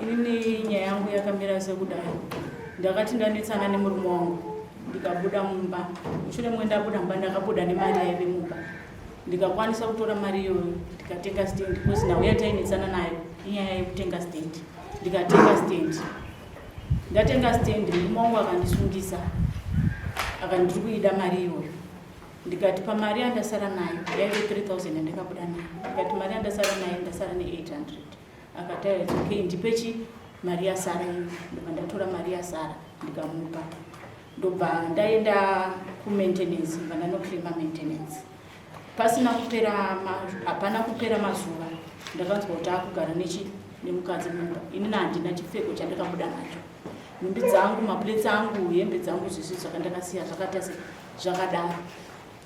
Inini nyaya yangu yakamira sekudai. Ndakati ndanetsana nemurume wangu ndikabuda mumba. Mushure mwe ndabuda mumba ndakabuda nemari yaive mumba. Ndikakwanisa kutora mari iyoyo ndikatenga stand because nhau yatainetsana nayo inyaya yekutenga stand. Ndikatenga stand. Ndatenga stand murume wangu akandisungisa. Akandiri kuida mari iyoyo. Ndikati pamari yandasara nayo yaive 3000 yandakabuda nayo. Ndikati mari yandasara nayo ndasara ne 800. Akati it's okay ndipe chi mari yasara iyo. Ndobva ndatora mari yasara ndikamupa. Ndobva ndaenda kumaintenance ndobva ndanoclaima maintenance. Pasina kupera hapana kupera mazuva ndakanzwa kuti akugara nechi nemukadzi mumba. Inini handina chipfeko chandakabuda nacho. Nhumbi dzangu, maplates angu, hembe dzangu zvese zvakandakasiya zvakaita se zvakadaro.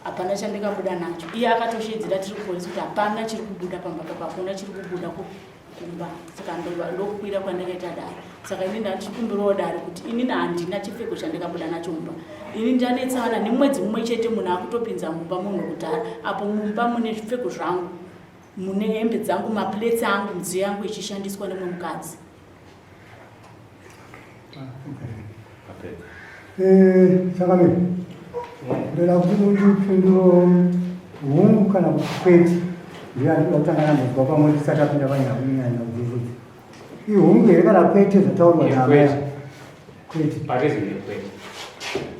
Hapana chandikabuda nacho. Iye akatosheedzera tiri kupolisi kuti hapana chiri kubuda pamba papa, hakuna chiri kubuda kumba. Saka ndokukwira kwandakaita dare. Saka ini ndachikumbirawo dare kuti inini handina chipfeko chandikabuda nacho mumba. Ini ndanetsana nemwedzi mumwe chete munhu akutopinza mumba munhu kudhara. Apo mumba mune zvipfeko zvangu, mune hembe dzangu, maplates angu, midziyo yangu ichishandiswa nemumwe mukadzi. Chakamira, ndoda kuti mundipinduro hungu kana kuti kwete. Ndiyo andinoda kutanga nambonzwa pamwe tisati apinda panyaya kunyanya kudzidzi. Ihungu here kana kwete zvataurwa naamai? Kwete. Parizi ndekwete.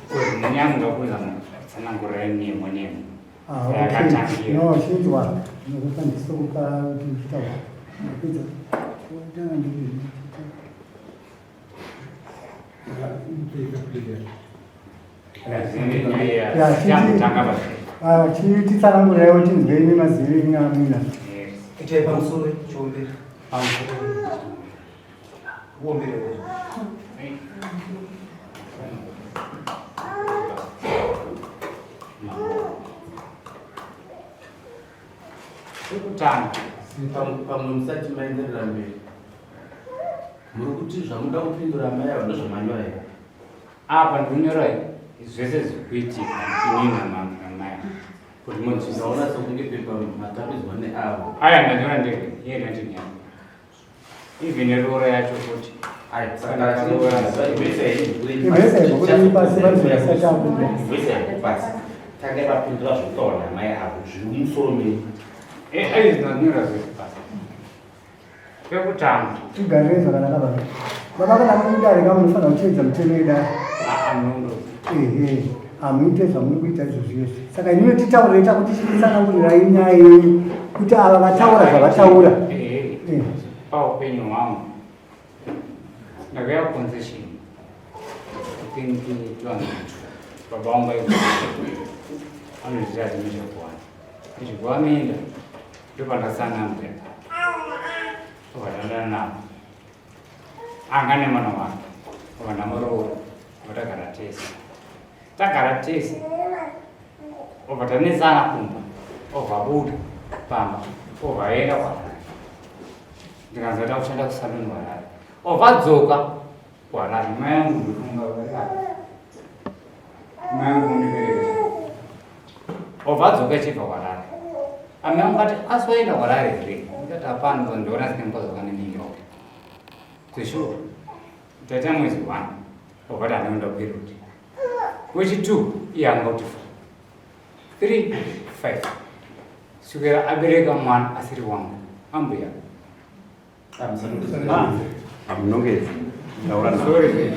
Kuti munyanga kuza tsanangura nemo nemo. Ah, okay. No, chinzwa. Nokupa ndisokupa kuti uchitaura. Ndapedza. Kutanga ndiri. Chitsanangurirai tinzwe imi maziviro enyu amina. Itai pamusoro chiombera. Uombere. Chekutanga. Pamwe musati maenderera mberi. Muri kuti zvamuda kupindura amai ava ndozvamanyora here? Apa ndikunyora zvese zviri kuitika inini namai kuti munzwisise. Ndaona sekunge pepa matapidzwa neavo. Aya ndanyora ndege iye ndandinyangu. Even neroora yacho futi. Tangai vapindura zvekutaura namai avo zviri mumusoro menyu. Eh, eh, ndanyora zvese pasi. Pekutanga. Tigarire zvakanaka baba. Baba kana muri mudare ka munofanira kuteedza mitemo yedare. Ehe, hamuite zvamuri kuita izvozvi izvi. Saka inini titaurire takuti chitsanangurirai nyaya yenyu kuti ava vataura zvavataura. Eh. Paupenyu hwangu ndakauya concession I think 202 baba vangu vaizvanoziva zvimwe Ndichibva minda ndopandasangana mbuya vatandana navo anga nemwana wake obva ndamuroora obva tagara tese tagara tese obva tanetsana kumba obva abuda pamba obva aenda kuharare ndikanzi vada kushanda kusaluni kuharare obva adzoka kuharare mai yangu ndofunga mai yangu undiperekedza Obva adzoka achibva kuHarare. Amai vangu vati asi waenda kuHarare here? Ndikati hapana because ndiona sine mukadzi wakane mimba uyu. Zveshuwa. Taita mwedzi one. Obva ati handinoenda kuperiod. Wechi two iye anga kuti four. Three, five. Svikira abereka mwana asiri wangu. Ambuya. Amunongedzi. Taura navo. Sorry.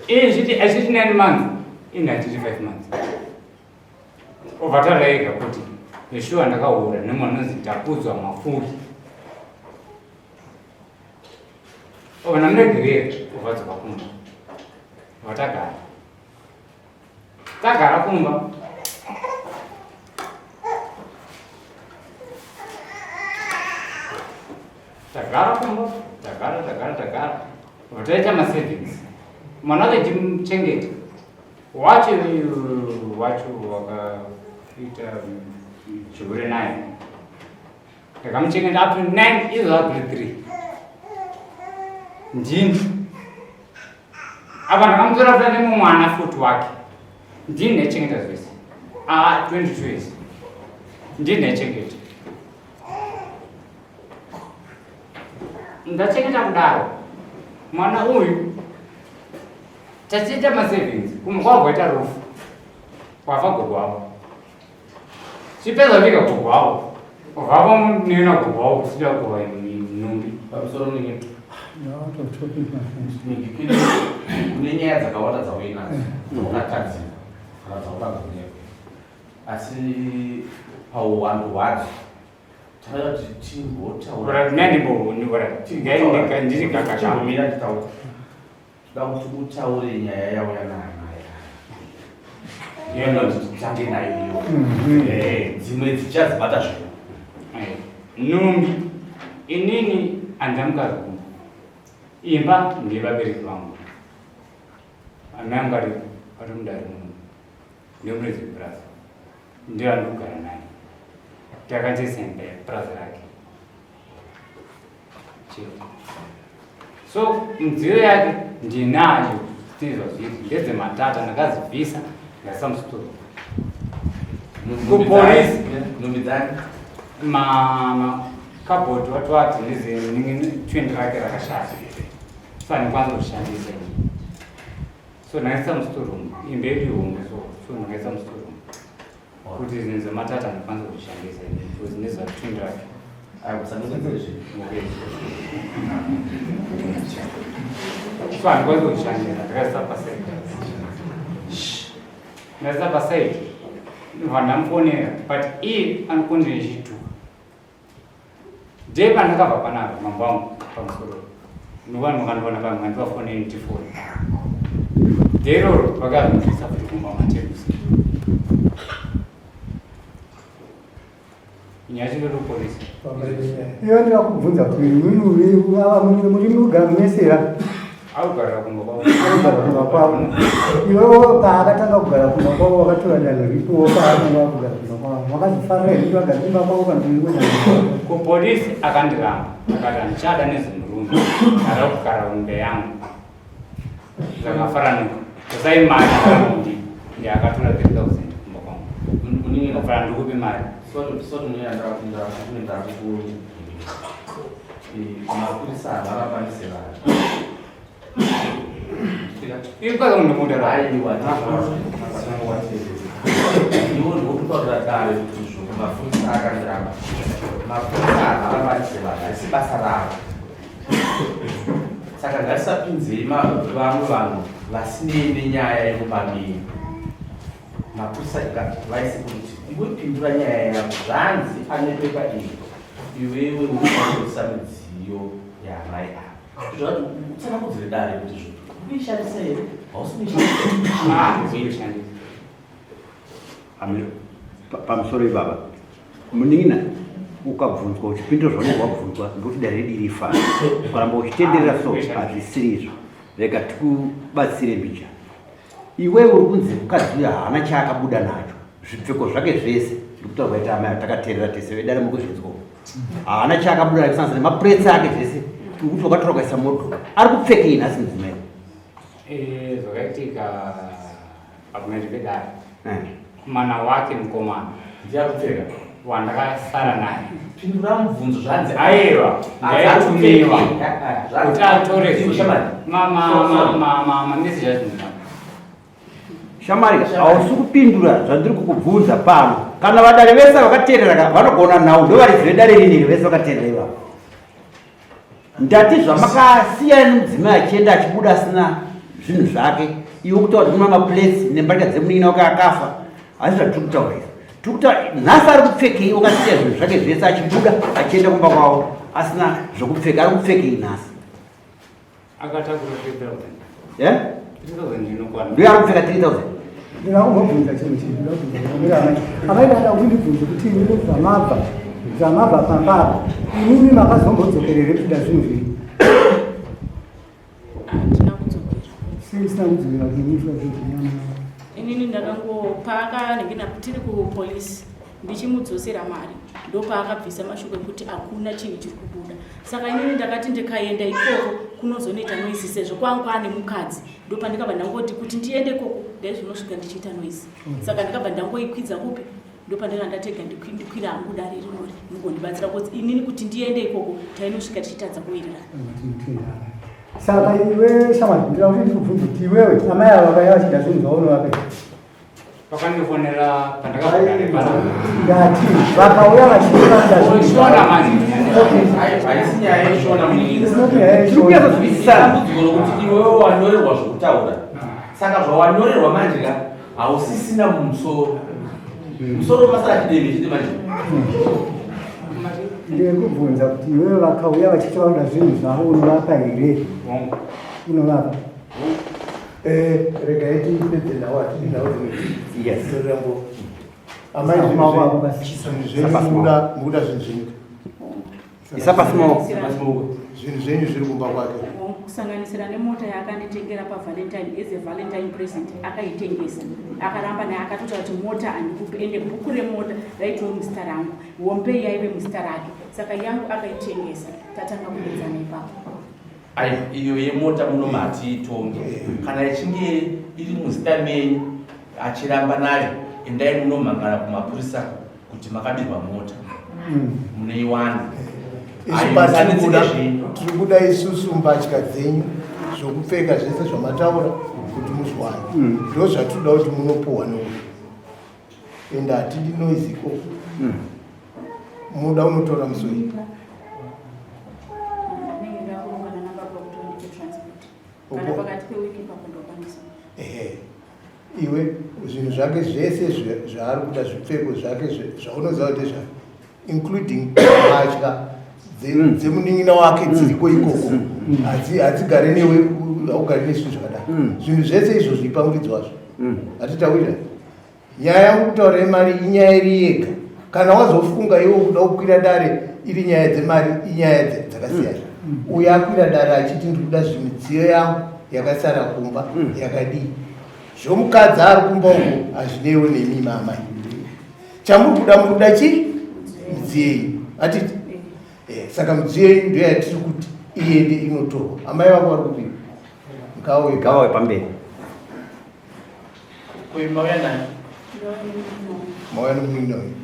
Izviti achiti 9 months, ini achiti 5 months. Obva taura ega kuti Yeshua ndakahura nemwana unonzi Takudzwa Mafuri. Obva ndamuregerera obva adzoka kumba. Obva tagara. Tagara kumba. Tagara kumba, tagara, tagara, tagara. Taita masavings. Mwana wake timuchengeta. Wacho wacho wakaita chihure naye. Ndakamuchengeta up to 9 izvo up to 3. Ndini. Apa ndakamutora futi ane mwana futi wake. Ndini ndaichengeta zvese. Ah, 22 years. Ndini ndaichengeta. Ndachengeta kudaro mwana uyu tachiita masavings kumwe kwavoita rufu kwafa gogo wavo chipedza vika gogo wavo vavo nina gogo wavo kusida kuva nhumbi Pamusoro munenge kune nyaya dzakawanda dzauinadzo dzauratadzirwa kana dzaukagonekwa, asi pauwandu hwadzo tinoda kuti timbotaura. Ndiri kakaka. Chimbomira nditaura. Toda kuti utaure nyaya yauya naamai aya, kuti titange nayo iyo. Dzimwe dzichazibata zvino. Nhumbi, inini handina mukadzi kumba, imba ndevabereki vangu. Amai angu ari mudare muno, ndemuridzi wepurazi, ndiye andikugara naye. Takatesa imba yepurazi rake chete. So midziyo yake ndinayo, tizvazviri ndedzematata, ndakazibvisa ndaisa musitoro. Kupolisi. Nhumbi dzani? Makabhodhi watwati nezetwendi rake rakashata, so handikwanisa kushandisa ini, so ndakaisa mustoreroom. Imba yedu ihombe, so ndakaisa mustoreroom kuti zvinhu zvematata handikwanisa kuzvishandisa ini because ndezvatwendi rake. Usandisenzezve. Okay. So handikwanisi kuzvishandisa, ndakaisa paside, ndaisa paside, ndobva ndamufonera, but iye anokonzera chituka. Ndee pandakabva panapa, mambo wangu, pamusoro novanhu vakandiona pamwe handivafonei, ndifoni ndeiroro vakazondisa futi kumba materusi. Nyaya chindori kupolisi. Iwe, ndira kubvunza kuti imimi muri mugara munesera? Akugarira kumba kwavo. Kugara kumba kwavo. Iwewo paakatanga kugara kumba kwavo wakatora danho ripiwo? Paakanga kugara kumba kwavo wakazofarira here kuti vagare kumba kwavo kana kuti uri Kupolisi akandiramba, akati handichada nezvemurume, ada kugara kumbe yangu. Zvakafaranuka kusai mari akamundi ndi akatora 3000 kumba kwangu. Unini Ofana ndikupe mari. Soti munenge ndakuku mapurisa havarambanise vanhu. Ikwaza kundimuda. Aiwa, iwo ndokutaurira dare kuti izvo mapurisa akandiramba. Mapurisa havarambanise vanhu, haisi basa ravo, saka ngatisapinzei vamwe vanhu vasinei nenyaya yemumba menyu. Mapurisa vaisi kuti iwe pindura nyaya yako. Zvanzi pane pepa iri, iwewe uri kushandisa midziyo yaamai ava. Zvati utsanangudzire dare kuti zvo kuishandisa here, hausi kuishandisa? Ah, kuishandisa. Amiro, pamusoro ibaba munin'ina, ukabvunzwa uchipindura zvaunenge wabvunzwa, ndokuti dare redu rifana. Ukaramba uchitenderera so hazvisiri izvo. Rega tikubatsire mbija. Iwewe uri kunzi mukadzi uyu haana chaakabuda nacho, zvipfeko zvake zvese, ndikutaura kwaita amai, takateerera tese vedare mukuzvinzwa, haana chaakabuda nacho kusanganisa nemapuretse ake zvese, ukuti wakatora ukaisa modho. Ari kupfekei nhasi mudzimai? Zvakaitika pamwedzi pedare, mwana wake mukomana Ndiyakupfeka. wandakasara naye. Pindura mubvunzo, zvanzi Aiwa, ndaitumiwa kuti atore Shamari. Mameseji acho. Shamari, hausi kupindura zvandiri kukubvunza pano. Kana vadare vese vakateerera vanogona nhau, ndovaridzi vedare rineri vese vakateerera ivavo. Ndati zvamakasiyana nemudzimai achienda achibuda asina zvinhu zvake, iwe kutaura kuti kuna maplates nembatya dzemunin'ina wake akafa, asi zvatiri kutaura izvi, tiri kutaura nhasi ari kupfekei? Wakasiya zvinhu zvake zvese achibuda achienda kumba kwavo asina zvokupfeka, ari kupfekei nhasi? Akatakura 3000. Eh? 3000 inokwana. Ndiyo ari kupfeka 3000? Ndinoda kumbobvunza chinhu chii, ndinoda kubvunza amai. Amai, ndada kuti ndibvunze kuti imimi zvamabva pambapa, imimi makazombodzokerere kuda zvinhu zvenyu? Handina kudzokera. Sei musina kudzokera kunoitwa zvinhu zvenyama? Inini ndakangopakanenge tiri kupolisi ndichimudzosera mari, ndopaakabvisa mashoko ekuti hakuna chinhu chiri kubuda. Saka inini ndakati ndikaenda ikoko kunozonoita noise, sezvo kwangu kwaane mukadzi. Ndopandikabva ndangoti kuti ndiende ikoko ndaizonosvika ndichiita noise, saka ndikabva ndangoikwidza kupi. Ndopandanga ndatega ndikwira hangu dare rinori mugondibatsira kuti inini kuti ndiende ikoko tainosvika tichitadza kuwirirana. Saka iwe shamwari, ndinoda kuti ndikubvunze kuti iwewe amai ava vakauya vachida zvinhu zvaunovapa Vakandifonera pandakabva nepano. Ndati vakauya vachida zvinhu. Shona manje. Haisi nyaya yeshona munin'ina. It's not nyaya yeshona. Tiri kunyatsodzwisisana. Dambudziko rokuti iwewe wanyorerwa zvokutaura. Saka zvawanyorerwa manje ka hausisina mumusoro. Musoro masara chideme chete manje. Ndiri kubvunza kuti iwewe vakauya vachiti vanoda zvinhu zvavo unovapa here? Unovapa. Regai tipedze nhau, hatidi nhau dzimwe. Yes. Rambo amai, Isa maoko ako basi. zvinhu zvenyu mukuda zvinhu zvenyu. Isa pasi maoko. Zvinhu zvenyu zviri kumba kwake. Kusanganisira nemota yaakanditengera paValentine as a Valentine present, akaitengesa, akaramba naye, akatotaura kuti mota handikupi. Ende bhuku remota raitove muzita rangu, hombe yaive muzita rake, saka yangu akaitengesa. Tatanga kudedzana ipapo. Ai, iyo yemota muno matiitonge. Kana ichinge iri muzita menyu achiramba nayo, endai munomhangana kumapurisa kuti makabirwa mota, munoiwana. Isu Ai, patiri kuda musanetseke zvenyu. Tiri kuda isusu mbatya dzenyu, zvokupfeka zvese zvamataura kuti muzviwane, ndo zvatinoda kuti munopuhwa nouyu. Ende hatidi noise ikoko. Muda unotora musoi. Ndinenge ndakurongana nababa kuti vandipe transport kana pakati pewiki ipapo ndokwanisa. Ehe, iwe zvinhu zvake zvese zvaari kuda, zvipfeko zvake zvaunoziva kuti zvake, including mbatya dzemunin'ina wake dziriko ikoko, hadzigare newe, haugari nezvinhu zvakadaro. Zvinhu zvese izvozvo ipa muridzi wazvo. Hatitawira nyaya yangu kutaura yemari, inyaya iri yega. Kana wazofunga iwe kuda kukwira dare iri nyaya dzemari, inyaya dzakasiyana. Uyo akwira dare achiti ndikuda zvimidziyo yangu yakasara kumba yakadii, zvomukadzi ari kumba uko hazvinewo nemi mamai. Chamuri kuda, muri kuda chii? Midziyo yenyu, hatiti? Saka midziyo yenyu ndo yatiri kuti iende inotorwa. Amai vako vari kupi? Ngauye. Ngavawe pamberi. Kuimauya nayo. Mauya nomunin'ina wenyu.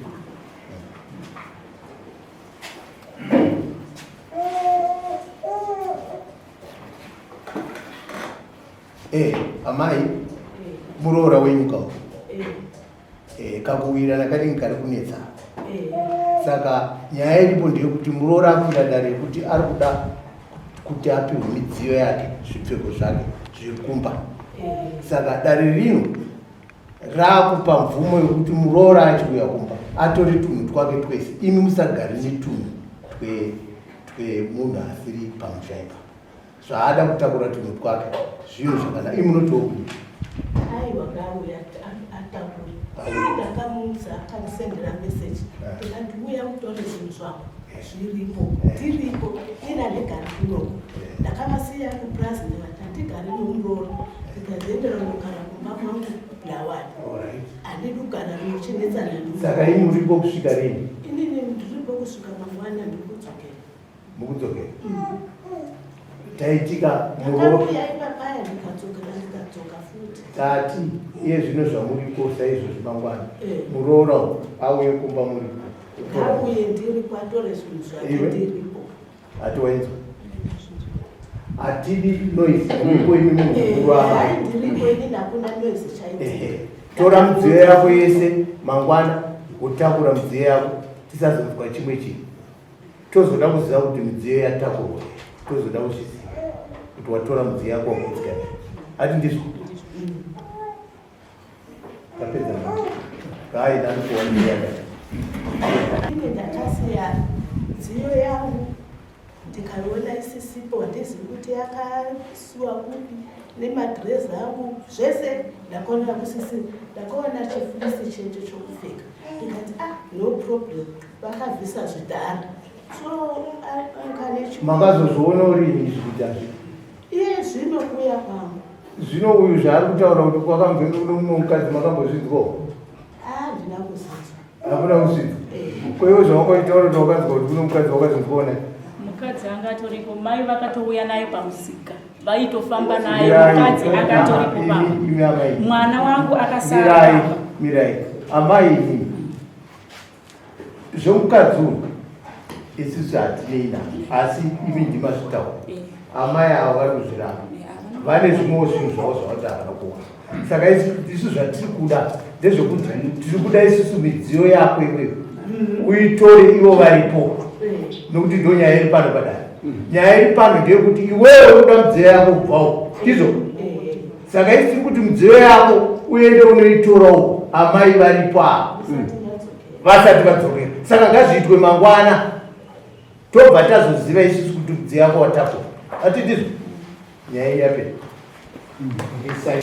Amai, muroora wenyu kawo kakuwirirana kanenge kari kunetsa. Saka nyaya iripo ndeyekuti muroora akwira dare yekuti ari kuda kuti apiwe midziyo yake, zvipfeko zvake zviri kumba. Saka dare rino raakupa mvumo yekuti muroora achiuya kumba atore tunhu twake twese. Imi musagari netunhu twemunhu asiri pamusha ipapo. Zvaada kutakura tunhu twake zvinhu zvakanaka. Imi munotiwo kudii? Aiwa, ngauya atakure. Ndakamuudza, akandisendera meseji, ndikati uya utore zvinhu zvako zviripo, tiripo. Ini handigari kunoko, ndakavasiya kupurazi. Ndikati handigari nomuroora, ndikaziendera kunogara kumba kwangu ndawani. Handidi kugara ndinochenetsana. Saka imi muripo kusvika rini? Inini ndiripo kusvika mangwana, ndiri kudzokera. Mukudzokera taitika muro. Ndakauya ipapaya, ndikadzokera, ndikadzoka futi. Tati iye zvino zvamuriko saizvozvi, mangwana muroora auye kumba muripo. Ngauye ndiripo, atore zvinhu zvake. Iwe? Ndiripo. Hati wainzwa, hatidi noise. Muripo imi munhu mukuru amai? Hai, ndiripo inini, hakuna noise chaitika. Ehe. Tora midziyo yako yese mangwana, wotakura midziyo yako, tisazonzwa chimwe chinhu. Tozoda kuziva kuti midziyo yatakurwa here, tozoda kuzviziva kuti watora midziyo yako wakudzika. Hati ndizvo? Tapedza kai ndanokuwa midziyo yakati. Ini ndakasiya midziyo yangu, ndikaiona isisipo, handizivi kuti yakasiwa kupi, nemadhirezi angu zvese ndakaona kusisi. Ndakaona chifleece chete chokupfeka, ndikati ah, no problem, vakabvisa zvidhara. So kane Makazozviona urini izvi kuti hazvi? Iye zvino kuuya kwangu. Zvino uyu zvaari kutaura kuti kwakambve mumwe mukadzi, makambozvinzwawo? Ah, handina kuzvinzwa. Hakuna kuzvinzwa? Kweiwo zvawakaitaura kuti wakanzwa kuti kuno mukadzi, wakazvinzwawo naye? Mukadzi anga atoripo, mai vakatouya naye pamusika, vaitofamba naye. Mirai. Mukadzi anga atoripo pamba. Imi amai. Mwana wangu akasara Mirai. pamba. Mirai amai, imi. Zvemukadzi uyu isusu hatinei nazvo, asi imi ndimazvitaura. Amai avo vari kuzviramba, vane zvimwewo zvinhu zvavo zvavati havana kuona. Saka isu zvatiri kuda ndezvekuti tiri kuda isusu midziyo yako iweyo uitore ivo varipo, nokuti ndo nyaya iri pano padare. Nyaya iri pano ndeyekuti iwewe unoda midziyo yako kubvawo, ndizvo? Saka isi tiri kuti midziyo yako uende unoitora uko amai varipo ava vasati vadzokera. Saka ngazviitwe mangwana, tobva tazoziva isusu kuti midziyo yako watakura. Ati ndizvo? Nyaya yapera. Isai.